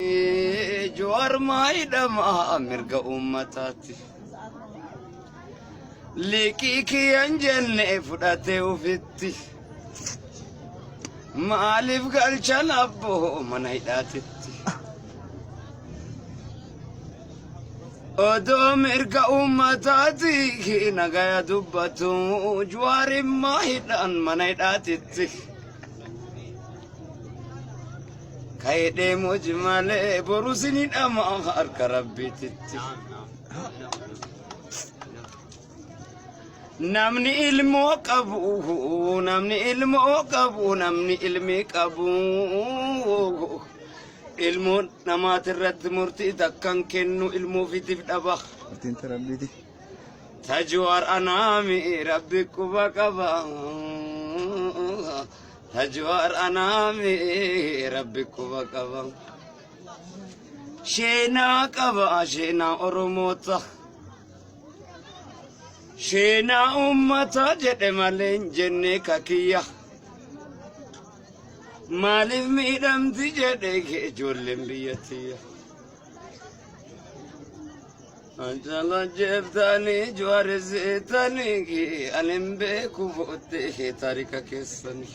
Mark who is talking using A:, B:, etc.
A: Jawaar maa hidhama mirga uummataati. Liqii kiyyan jenne fudhatee ufitti. Maaliif galchan abboo mana hidhaatitti. Odoo mirga uummataati nagaya dubbatu Jawaariin maa hidhan mana hidhaatitti. Ka'ee moji malee boru sin hidhama harka rabbiititti. Namni ilmoo qabu, namni ilmoo qabu, namni ilmii qabu. Ilmoo namaatirratti murtii takkan kennu ilmoo ofiitiif dhaba.
B: Murtiin ta rabbiiti.
A: Tajuwaar anaami rabbi quba qaba. Tajuwaar anaami rabbi quba qaba. Sheenaa qaba sheenaa Oromoota. Sheenaa uummata jedhe malee hin jenne kakiyya. Maaliif miidhamti jedhe ijoolleen biyya tiyya. Anjala jeeftanii jawaarisiitanii ani hin beeku booddee taarika keessanii.